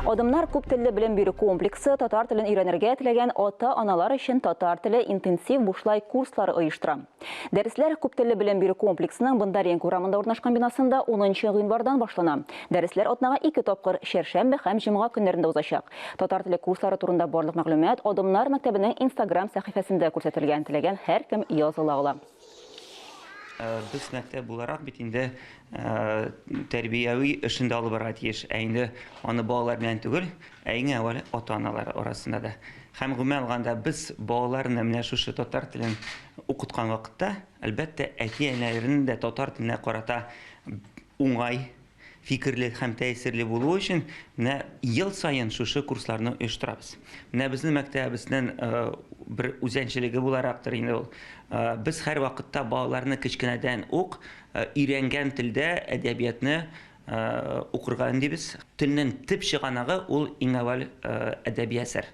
Адымнар күп телле белем бирү комплексы татар телен өйрәнергә теләгән ата-аналар өчен татар теле интенсив бушлай курслары оештыра. Дәресләр күп телле белем бирү комплексының Бондаренко урамында урнашкан бинасында 10 нчы гыйнвардан башлана. Дәресләр атнага ике тапкыр, чәршәмбе һәм җомга көннәрендә узачак. Татар теле курслары турында барлык мәгълүмат Адымнар мәктәбенең Инстаграм сәхифәсендә күрсәтелгән. Теләгән һәркем языла ала. Без мәктәп буларак бит инде тәрбияви эшен дә алып барырга тиеш. Ә инде аны балалар белән түгел, ә иң әүвәл ата-аналар арасында да. Һәм гомумән алганда без балаларны менә шушы татар телен укыткан вакытта, әлбәттә, әти-әниләренең дә татар теленә карата уңай фикерле һәм тәэсирле булуы өчен менә ел саен шушы курсларны оештырабыз. Менә безнең мәктәбебезнең бер үзенчәлеге буларактыр инде ул. Без һәрвакытта балаларны кечкенәдән ук өйрәнгән телдә әдәбиятны укырга өндибез. Телнең төп чыганагы ул иң әүвәл әдәби әсәр.